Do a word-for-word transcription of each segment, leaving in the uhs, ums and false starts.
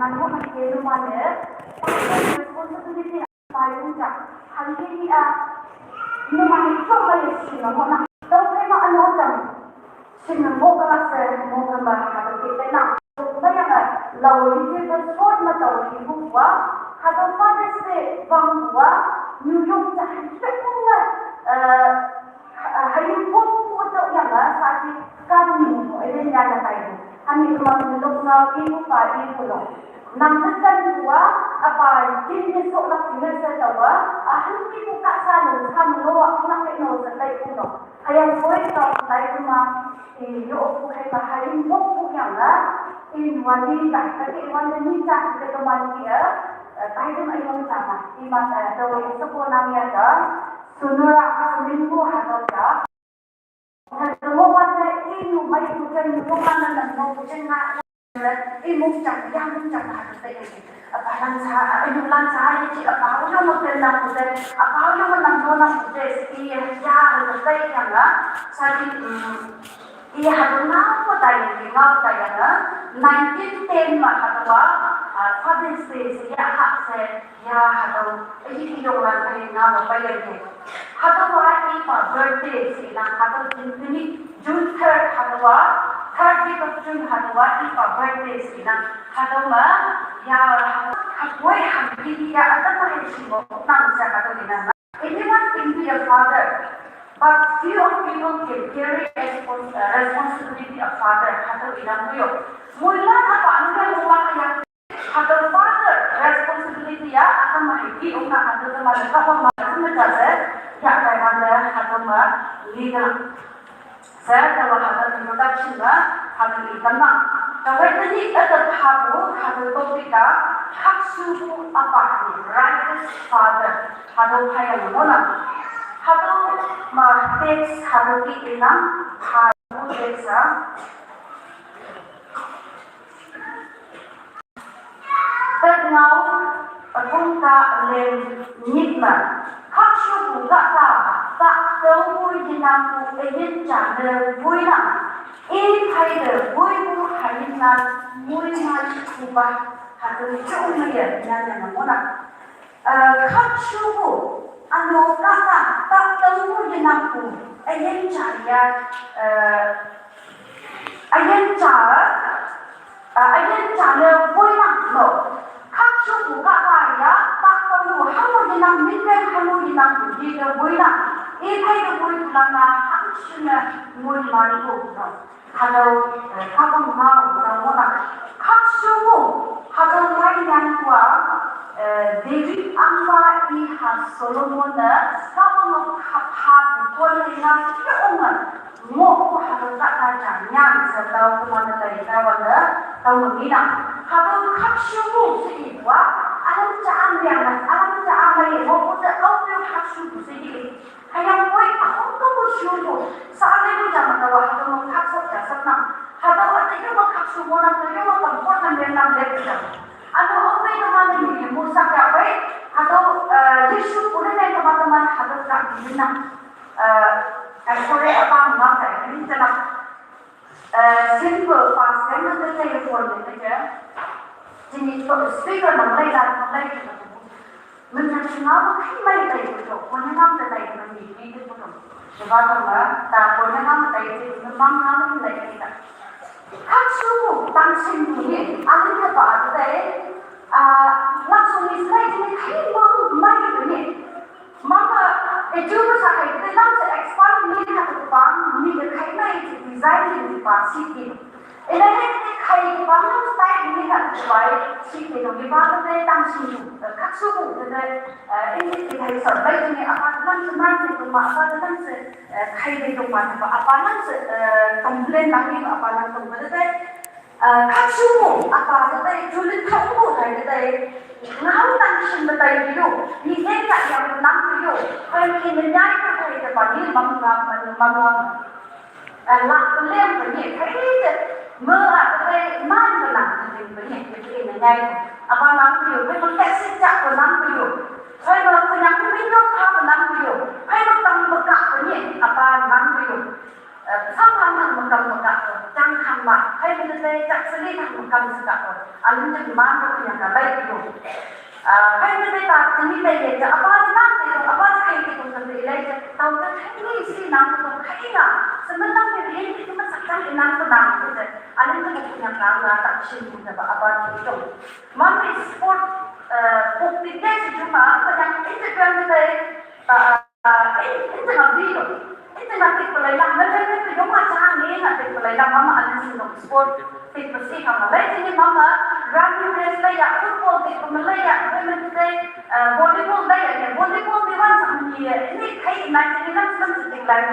Ano na ke no mane, responsibility pa yung ja. Hali ni a, no mane so ma ye si no mo na. Dau kai ma ano jam. Shin mo ka la se mo ka ma ha ke ke na. Ba ya na, lau li ke ba so ma dau li bu wa. Ha dau Father's Day bang wa. New York ja ke na. Eh, Hayung pun pun tu yang lah sati kan ni, eh, yang nak tahu. Kami cuma menunjuk ngau ibu pa ibu lo. Nang tekan dua, apa jin ni sok nak tinggal setawa, ah, henti buka sana, sana lo, aku nak kena setai pun lo. Ayang koi kau tai cuma, eh, yo aku kai ka hayung pun pun yang lah, in wani dah, tapi wani ni dah kita teman dia, eh, tai cuma yang sama, imat, eh, tahu yang sepuluh enam ya dah, Sunura seminggu atau tak? Hadu mo wata inu mai kuchen mo kana na mo kuchen na. Imu chang yang chang hadu tai. Apa lang sa, inu lang sa, ichi apa uyo mo ten na kuchen. Apa uyo mo nang mo na kuchen. Iya ya hadu tai yang na. Sati, mm, iya hadu ngau mo tai yang ngau tai yang na. Nineteen ten ma hadu wa, ah, Father's Day si ya ha se. Ya, hadu, eh, iyong lan kai na lo pa yan ke. Hadu wa ipa birthday si lang, hadu June twenty, June third, hadu wa, thirtieth of June, hadu wa ipa birthday si lang, hadu ma, ya, hadu, hadu wa ham ki ya, ada ma hin si mo, nang sa hadu ni na. Anyone can be a father, but few of people can carry respons-, uh, responsibility of father, hadu ina muyo. Mula apa anu kai mo wa ya. Hadu father responsibility ya, akan mahiti ungka hadu teman ka ma ma se, ya kai hadu hadu ma leader. Saya tawa hadu introduction ba, hadu i tamang. Kawai tadi ada habu, hadu topika, haksu bu apa ni, righteous father, hadu kaya mona. Hadu ma text hadu ki inang, hadu text ha. Tet ngau, tet ngau ka lem nyit ma. Kak shu ku kak ka, kak tau bui jinang ku eyin ja le bui nang. E pai de bui ku hayin nang bui ma ku ba. Hadu chung ma ye nyan nyan na mo na. Eh, kak shu ku, ano kak ka, kak tau bui jinang ku eyin ja ya, eh, Ayan cha, ah, ayan cha le bui nang lo. Kak shu ku kak ka ya, kak tau lu hamu yinang, min ren hamu yinang, yi de bui nang. I kai de bui ku lang na, hang shu ne mui man ku lo. Hadu, eh, kak bang ma ku lo mo na. Kak shu ku, hadu lai nyan kua, eh, David ang ba i ha Solomon ne, kak bang ma kak ha ku ko le na, ke ong na. Ngo ku hadu ka ta ja nyan sa tau ku ma na tai ka wan da tau ma mi na. Hadu kap shu mu si i wa. Alam cha am yang na, alam cha am la ye ngo ku ta au pyo kap shu mu si i. Hayang koi au to ku shu mu. Sa ale ku ja ma ta wa hadu ma kap sa ja sa na. Hadu a ta yo ma kap shu mu na ta yo ma kam ko na me na le ku ja. Anu au pe ta ma ni mu sa ka pe. Hadu, eh, Yeshu ku ne ta ma ta ma hadu ka ni na. Eh, ai kore apa ngam tai ni tena. Eh, simple past tense te te phone ni te. Jini to speaker nang lai la nang lai te. Mun na chinga ba kai mai tai ko. Ko ni ngam te tai ko ni ni te ko. Sebab apa? Ta ko ni ngam tai te mun mang ngam lai te ta. Kap shu ku tang sing ku ni. Alin ke ba te. Ah, langsung ni slide ni kai mang mai te ni. Mama, eh, jumpa sa kai, kita lang sa expand ni ha tu bang, ni ke kai mai ti design ni pa si ti. Ina ni kita kai tu bang lang style ni ha tu bai si ti no ni ba te tang si tu, eh, kak su bu te, eh, ini kita hai sa bai ni apa lang sa mai ni tu ma apa lang sa, eh, kai ni tu ma apa lang sa, eh, complain lang ni apa lang tu ma te. Eh, kak shu mu, apa te tai, julin kak mu tai te tai. Ngau tang shin te tai yu, ni ken kak yang nang yu. Kai ni ni nyai te tai te pa ni mam ngam, mam ngam. Eh, lak pelem pe ni, kai te me a te tai man pe nang te ni pe ni, ni ni nyai te. Apa nang yu, kai me kak si jak pe nang yu. Kai me pe nang ni nyok ka pe nang yu. Kai me tang pe kak pe ni, apa nang yu. Samphang thang makam maka ko, chang thang ma, hai ni te chak sali thang makam saka ko, alin te man ko yang ka lai ko. Ah, hai ni te ta tini te ye ja, apa ni nang te ko, apa ni kai te ko, ka te lai ja, tau te kai ni si nang ko, kai na, semenang te ye ni ko, ma sakang inang ko nang ko ja, alin te ko yang ka na tak shin ko ja ba apa ni ko. Mami sport, eh, buk ti te si juma, ko yang ni te ko yang te, ah, Ente nga video, ente nga tik palai lang, na jai na yung ma chang ni nga tik palai lang, mama anan sin dong sport, tik pasi ka malai jini mama, running race lai ya, football tik pa malai ya, badminton, eh, volleyball lai ya, volleyball ni wan sang ni, ni kai na jini lang sang si tik lai.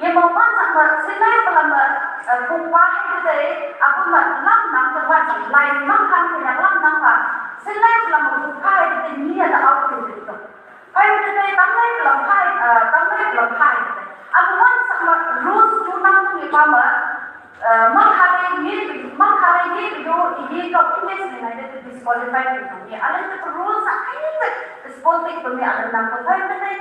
Ye ma wan sang ma, sin lai pa lang ma, eh, puk pa hai te, aku ma lang nang te wan sang lai, mang kan ke yang lang nang pa, sin lai pa lang ma puk pa hai te ni ya da out te te. Phai te te, tang lai lam phai, ah, tang lai lam phai te te. Abu wan sang ma rules tu nang tu ni pa ma, ah, mang khare ye, mang khare ye video ye ka English ni nai te disqualify ni tu ni. Ale te rules sa kai te sport te tu ni ale nang tu phai te te.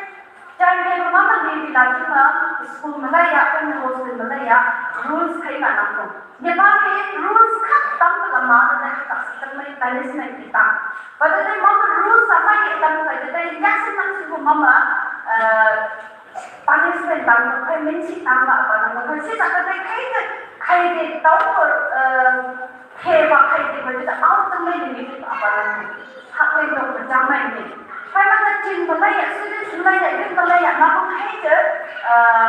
Jan ke ma ma ni di la tu ma school Malaya, kan hostel Malaya, rules kai ma nang tu. Ye ba ke rules khat tam la ma te khat sa tang mai punishment ki tam. Ba te te mama rules sa mai ye tam ka te te ya se tang su mama, eh, punishment tam ka kai min si tam ba ba na ka si sa ka te kai te kai te tau ko, eh, ke ba kai te ba te out tang mai ni ni ba ba na. Hak mai dong ka jam mai ni. Kai ma te chin Malaya, students Malaya, youth Malaya, ma ko kai te, eh,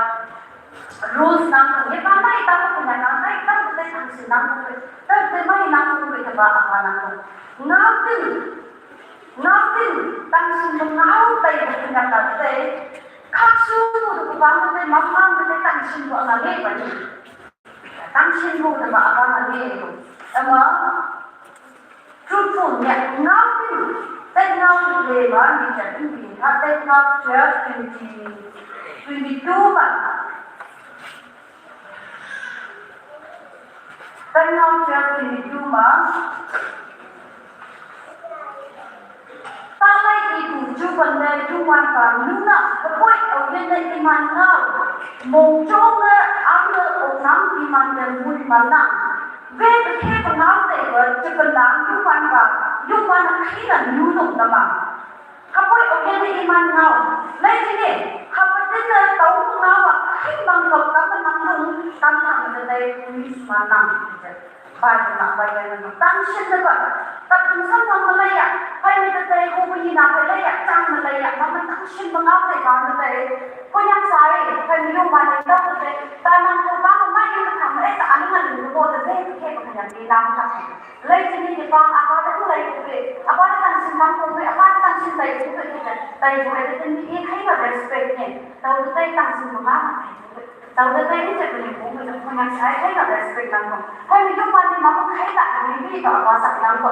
rules nang ko, ye pa mai tam ko na nang, mai tam ko te tang si nang ko, tam te mai nang ko te ba apa nang ko. Ngau tin, ngau tin, tang si ngau tai ko na ka te, kak su ko ko ba ko te, mam mam ko te tang si ko na le ba ni. Tang si ko te ba apa na le ko. Ama, Truthful, nya, ngau tin, tet ngau le ma, ni chan tin bi, ha, tet ngau twelve, twenty, twenty-two ma. Tet ngau twelve, twenty-two ma. Ta lai ki tu, ju ban le, ju wan ba, nu na, ka poi, au yen le, i man ngau. Mong chong le, ang le, o nang, i man le, mui man nang. Ve ka khe ka ngau te ka, chi ka nang yu man ka, yu man ka khi na yu nong na ma. Ka poi o ye ni i man ngau. Lai chi ni, ka pa tin na tau ka ngau a, khi mang ka ka ka nang nong, tam nang na dai police man nang. Bai ka na bai ka na tang shin na ba. Ta tung sam nang ma lai ya, pai ni ka dai ko ni na bai lai ya, chang ma lai ya, ma ma tang shin ma ngau te ba na dai. Ko yang sai, pai ni yu man na ta ka dai, ta man ko ba ma ma yu ka ma e ta an ma lu ko ta dai ke ko ya ni na ta. Lai chi ni ni pa, apa ta ku lai ku ke, apa ta tang sin tang ku ke, apa ta tang sin tai ku ke, tai ku ke, ta ni e khai ka respect ni, tau ta tai tang sin ma ma, tau ta tai ni cha ku ni ku ke, ta ku na sai khai ka respect nang ko. Hai ni yung pa ni ma ko khai ta ni ni ka apa sa nang ko.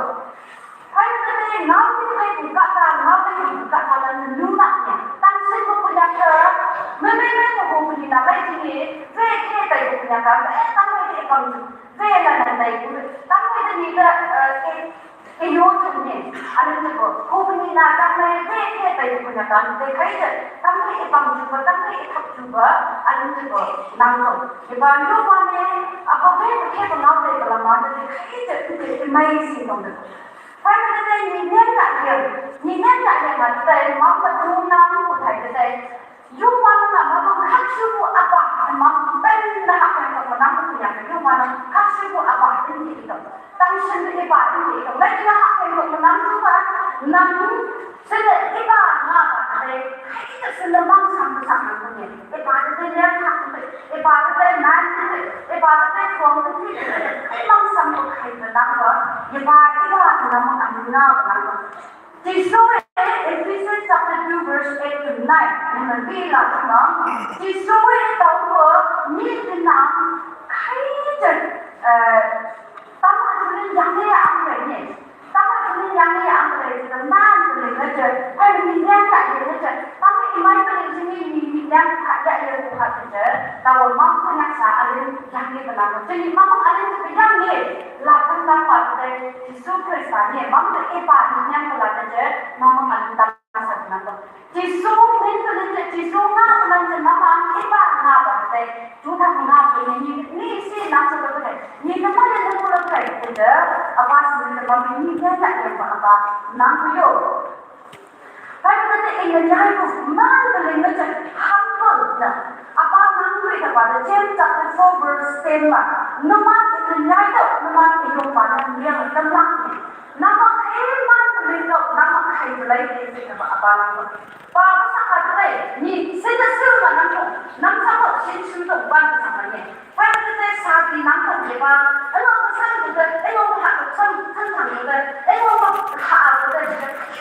Hai ta tai ngau ni khai ku ka ta, ngau ni ku ka ta la ni nu na ni, tang sin ko ku ya ka, me me me ko ku ni na lai chi ni, ve ke tai ku ya ka, e tang ni ke pang chu. Ve na na tai ku, tang ve ni ta, eh, ke, ke yo chu ni, a ni chu ko, ku ni na ta mai ve ke tai ku na ta, te khai je, tang ve pang chu ba, tang ve thap chu ba, a ni chu ko, nang ko. Ke ba yo ma ni, a ko ve ke ko na ve ko la ma te khai je, ke ke mai si ko. Khai te te ni ne na ke, ni ne na ke ma te, ma pa tu na ko khai te te. Yung wan na ma bang khat shu bu apa, ma ben na ha kan ko na ko ya, yung wan na khat shu bu apa in di to. Tang shin di ba in di to. Lai na ha kan ko na ko ba, na shin di ba na ba de. Kai ta shin na mang sam sam na ko ni. E ba de ne ha ko. E ba de man de. E ba de tuang de. E mang sam ko kai na ko. E ba e ba na ma an na ko. Jisu e, Ephesians chapter two verse eight to nine. Nang bi la ma. Jisu e tau ko ni ti na kai jen, eh, tama tu ni yang ni ang kai ni. Tama tu ni yang ni ang kai ni. Nan tu ni na jen. Hai ni yang kai ni na jen. Tama i mai kai ni ni ni yang kai ya ya ko ha jen. Tau ma ko na sa alin yang ni ba na ko. Jen ma ko alin tu yang ni. La kan na pa te. Jisu Krista ni, mam te ipa ni nyam pala te je, mam ang ta sa na to. Jisu min pala te, Jisu nga pala te, mam ang ipa nga ba te, tu ta nga Mami ni nyanya yang ba apa nang yo. Kan kata ina nyai ko man ko le ngeja humble na. Apa nang ko ita pada James chapter four verse ten ba. Numan ina nyai to numan ina pada yang temak ni. Nama kai man ko le no nama kai belai ni apa apa nang ko. Ba ba sa ka te ni sin da sil ba nang ko. Nang sa ko sin sin to ban sa ma ni. Pai te te sa ti nang ko le ba. Alo ba sa ko te alo ha ko sam kan thang ko te alo ba ha ko te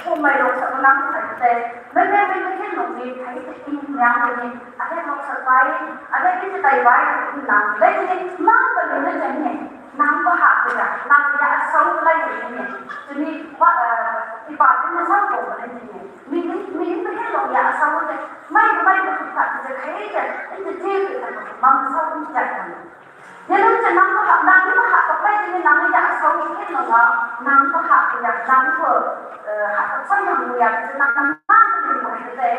ko mai lo sa nang sa te. Mai mai mai mai ken lo ni kai te in yang ko ni. A te lo sa pai. A te ki te tai bai nang. Dai ki te mang ba ni na jan ni. Nang ba ha ko ya. Nang ya sa ko lai ni. Ni ba ti ba ni sa ko ni. Ni ni ni ni ni lo ya sa ko ni. Mai mai ko ka te kai ya. Ni te te ko ma sa ko ya. Yalung chen nang ko hap nang ko hap ko pai ni nang ya asau ni ken nang nang ko hap ya nang ko hap ko san nang ya nang nang ko ni ko ni te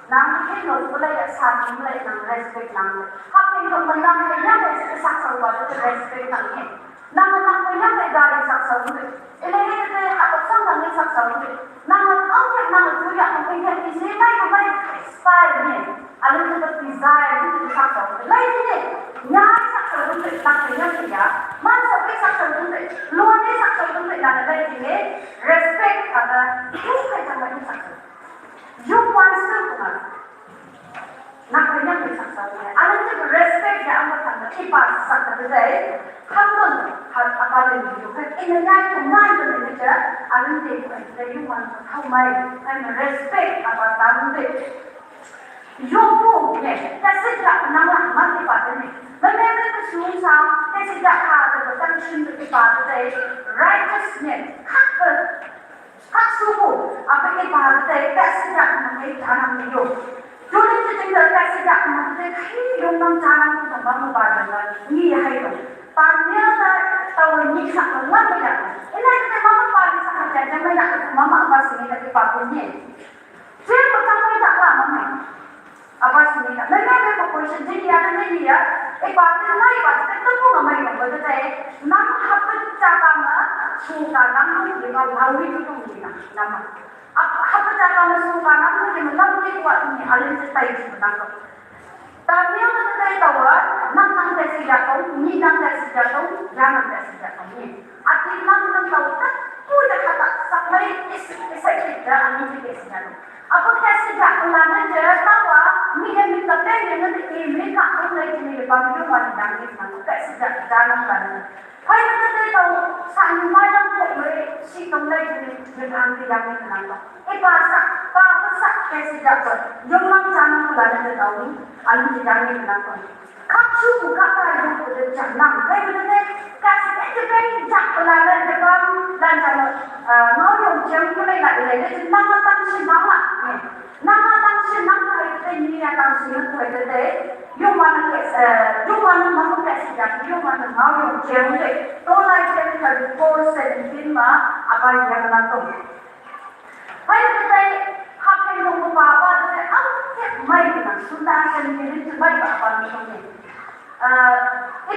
nang ken nang ko la ya sa ni la nang respect nang hap ken ko man nang ko ya sa sa sa wa respect nang ni nang nang ko ya ga sa sa ni Ele ni te ha ko sang nang ni sak sa wi. Nang au ke nang tu ya ko ke ni si mai ko mai style ni. Alu tu ko desire ni tu sak sa wi. Lai ni ni. Nya sak sa wi tak ke nya ya. Man sa ke sak sa wi. Lo ni sak sa wi na lai ni. Respect ada. Tu ke jang mai sak sa. Yung wan skill ko na. Nak ko yang sak sa ko. Alam tu respect ya ang ko tang ki pa sa ko dai. Humble har apa le ni ko. Ina ya ko man ko ni ja. Alam tu ko dai yung wan ko how mai. Kan respect apa tang de. Yung ko ni. Kasi ya nang lah mati pa ni. Mana mana ko sung sa. Kasi ya ka ko tang shin ko pa dai. Righteousness. Hak ko Kak suku, apa ke bahasa teh, tak sejak mengenai tanam liu. Dulu tu tinggal tak sejak mengenai kai dong nang tanam tu tambah mubadan ni hai dong. Tanya tak tahu ni sak lama ya. Ini kita mama pagi sama jajan banyak mama apa sini lagi pagi ni. Dia pertama tak lama ni. Apa sini ka? Nang nang ko question jin ya nang ni ya. E ba te nai ba te tu ko ngai ko te te. Nang hap cha ka ma su ka nang ni ba lau ni tu ni na. Nama. Hap cha ka ma su ka nang ni ma lau ni ko ni alin se tai ji nang ko. Ta ni ko te tai ta wa nang nang te si ya ko ni nang te si ya ko ya nang te si ya ko ni. Ati nang nang tau ta ku ya ka ta sa mai is is ai ki da ani te si ya ko. Apa ka sejak pelana je tawa mi yang minta teh yang nanti imi nak pun lagi ni lepas ni wan dang ni nak ka sejak jalan kan. Hai kata dia tahu sani malam kok mai si tong lagi ni dengan yang ni kenapa? Eh pasak, pa pasak ka sejak tu. Jom lang jalan pelana je tahu ni, anu je dang ni kenapa? Kak shu ku kak ka yu ku de jang nang. Kai bu de kai ka si e de kai jak la la de bang lan jang, eh, ngau yong jang ku lai la de le de nang ma tang shi nang la. Nang ma tang shi nang kai de ni ya tang shi nang kai de de. Yu ma na ke, eh, yu ma na ma ku ka si jak, yu ma na ngau yong jang de. To lai de ka de four seventeen ma apa yang na to. Hai kata, hak yang nunggu papa tu, au ke mai na, sudah sendiri tu mai papa nunggu ni. Eh,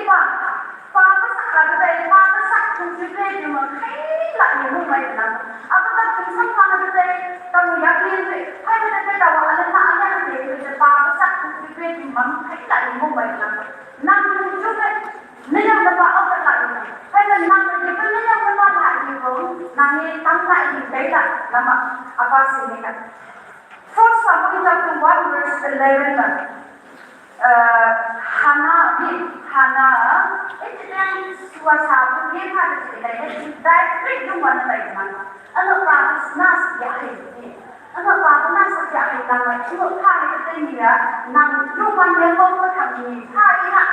ipa, papa sak kata, papa sak tu juga cuma kai lah ni mu mai na. Apa tak bisa mana kata, tamu yang ni, hai kata tahu, ada nak ada ni, papa sak tu juga cuma kai lah ni mu mai na. Nang tu juga Nayam napa au ka la ni. Hai na nang na ke nayam napa la ni ko. Nang ni tang la ni kai la. Nama apa sini ka. First Samuel chapter one verse eleven la. Eh, Hannah ni, Hannah, eh, kita yang suasa tu dia pada cerita, eh, direct tu mana lagi mana. Ano pa na sa ya hai ni. Ano pa na sa ya hai na. Ano pa ni kita ni ya. Nang yung man yang mau ko kami. Hai na.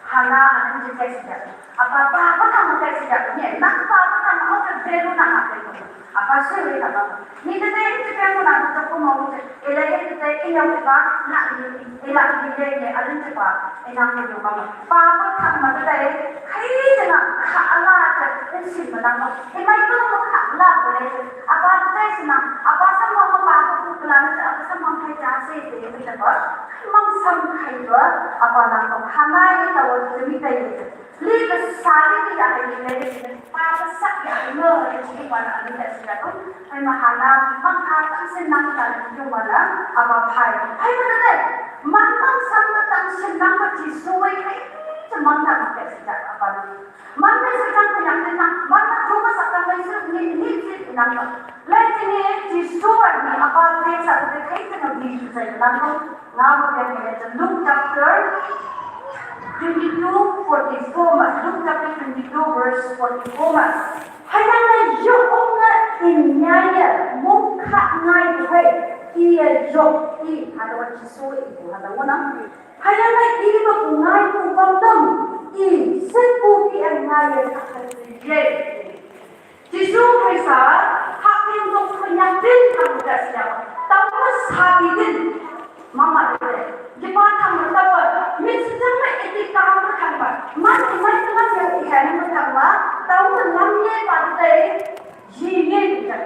Hana, ano yung kaya siya? Apa, pa, pa, tama kaya siya? Niya, nak, pa, pa, tama, o, pero na, ha, pero. Apa, siya, wait, apa? Ni, te, te, te, pero na, te, ko, mo, te, ila, te, te, ila, pa, na, ila, ila, ila, alin, te, pa, ina, ko, yung, mama. Pa, pa, tama, te, te, kaya, te, na, ka, ala, te, te, si, ma, na, mo. E, may, ko, mo, ka, ala, te, te, apa, te, te, si, na, apa, sa, mo, mo, pa, ko, Lan ta apa sa mang khai ta se te ni ta ba. Mang sam khai ba apa nang ko hana ye ta wa te mi ta ye. Li ka sa ni ni ya ni le ni pa ba sa ya ni no ni chi wa na ni ta si ya ko. Hai ma hana mang ha ta se nang ta ni yo wa na apa phai. Hai ma ta te. Mang mang sam ba tang se nang ba chi su wai khai. Chi mang ta ma ta si ya apa ni. Man ne se kan ko yang ne na, man na ko ma sa kan mai su ni ni si nang ko. Lai ti ni ti su a ni a pa te sa te kai te na bi su sai nang ko. Nga mo te ne te Luke chapter twenty-two forty-four ma. Luke chapter twenty-two verse forty-four ma. Hai na na yo ong na in nya ya mo kha ngai ko hai. I ya yo i ha da wa ti su i ko ha da wa na. Hai na na i ba ko ngai ko bam dam i se ko ki an ngai ya sa ka ye. Jesu Khrista ha kin ko ko nya tin ka ko da sia. Ta ma sa di din. Mama de. Ye pa ta ma ta wa. Mi si ta ma e ti ka ma ta ma. Ma ni ma ta ma ya ti ha ni ma ta ma. Ta ma lam ye pa de. Yi ye ni ta.